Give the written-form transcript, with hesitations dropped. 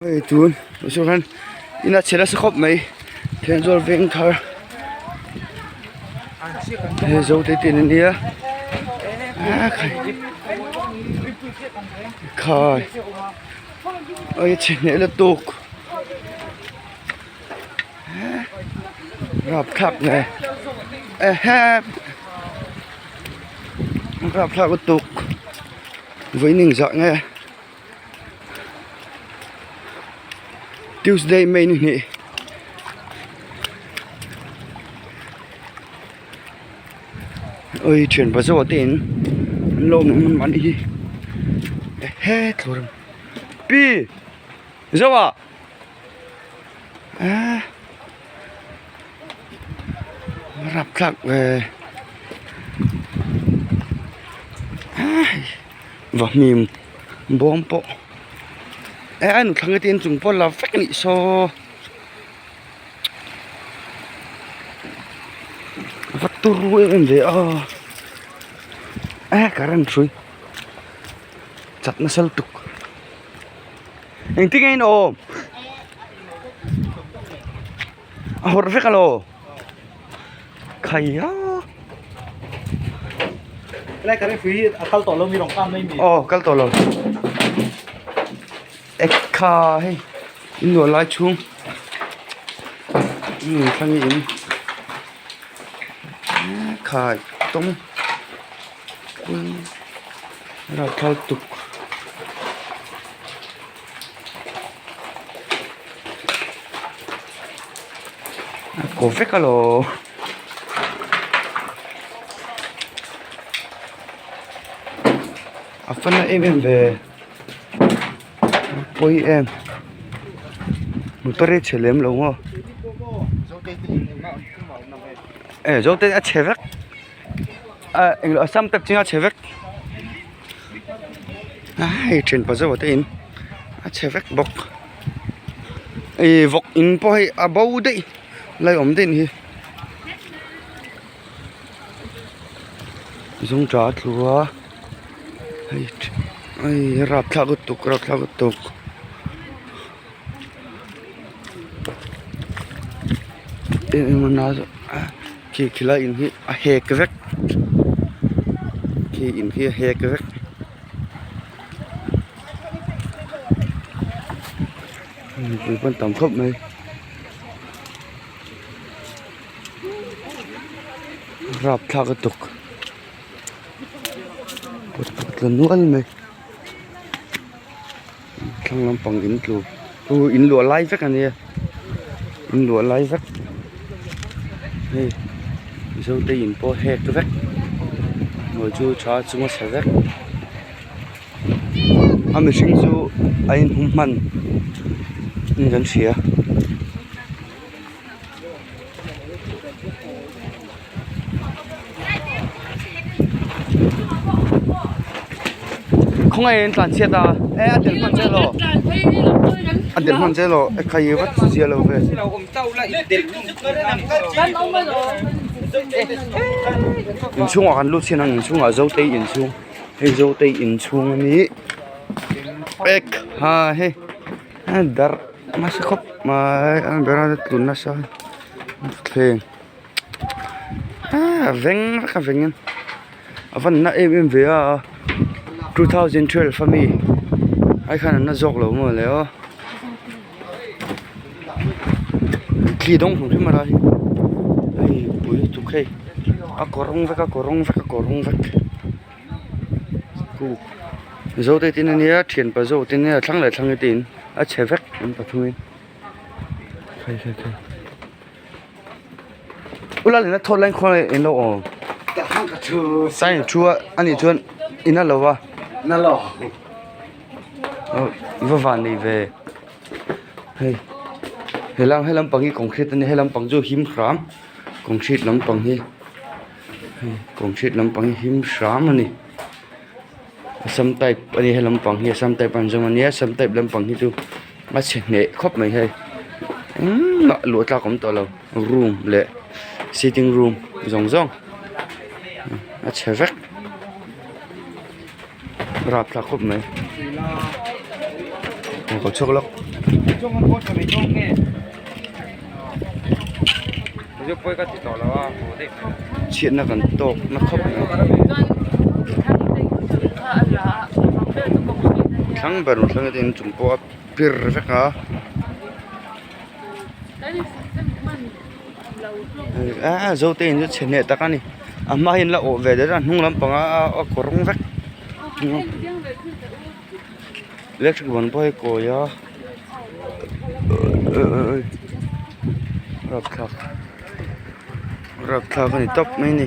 Hei tun ah sawn in a chhe nasa khawp mai Thenzawl veng thar hei zo te te in ania khai a chhe hneh lutuk rapthlak nge ehe rapthlak lutuk vawiin engzah nge. Tuesday May ni hnih oi thian pa zawh te in an lo awm ang an hi ehe thlawr pi zawh ah ah rapthlak ve ah. Vahmim bawm pawh eh a nuthlang te inchung pawh la vek a nih saw va turu em em ve a eh current hrui chat nasa lutuk engtin nge in awm a hawrh vek alaw. Khai a Helai ka referee a kal tawh lo mi rawn kang mai mi. Aw kal tawh lo. Ekha hei in luah lai chhung um thlang in khai tawng rapthlak tuk. A kaw vek alaw a fan na em em ve pawi em motor hi a chhe lem lo maw e zo te a chhe vek a englo a sam tep chinga chhe vek. Hei thian pa zauh te in a chhe vek bawk ih vawk in pawh hei a bo daih lai awm daih hi zawngṭah a tlu a hei hei rapthlak lutuk rapthlak lutuk. Khi khilai in hi a hek vek khi in hi a hek vek mipui pawh an tam khawp mai rapthlak lutuk pawt tla nual mai. Thlang lampang in tlu chu in luah lai vek a nia in luah lai vek hei mizo te in pawh hek vek hnuai chu tha chung a chhe vek a mihring chu a inhum hman in kan hria. Khawngaih in tlan chhiat a e a tel hman che law a tel hman che law e khai vat zia lo ve inchhungah kan lut chhin ang inchhungah zotei inchhung hei zotei inchhung a ni ek ha hei darh nasa khawp mai a ber a tlun nasa thleng. A veng vek a veng a van na em em ve a 2012 ami ai khan an la zawk lo maw le aw thli dawng hlum hrim a lai hei pui lutuk hei a kawrawng vek a kawrawng vek a kawrawng vek zo te tin ania thianpa zo te nia thlang leh thlang te in a chhe vek an pathumin khai khai khai. Ula lehna thawt lai khuan in lo awm sign thu a anih chuan in a lo va aw i va van nei ve hei helam he lampang hi concrete ania he lampang chu him hram concrete lampang hi hei concrete lampang hi him hram ani assam type ani he lampang hi assam type an zawm ania assam type lampang hi chu a chhe hneh khawp mai hei engmah luah tlak a awm tawh lo room leh sitting room zawng zawng a chhe vek rapthlak khawp mai ka chhuak lawk. Chhiatna kan tawk na khawp mai. Thlang ber thlang te inchung pawh a pir vek a. Aaa zote in chu chhe hneh tak a ni a hma hian la awh ve der a hnung lampang a a kawrawng vek electric ban pawh hi a kawi a rapthlak rapthlak a ni tawp mai a ni.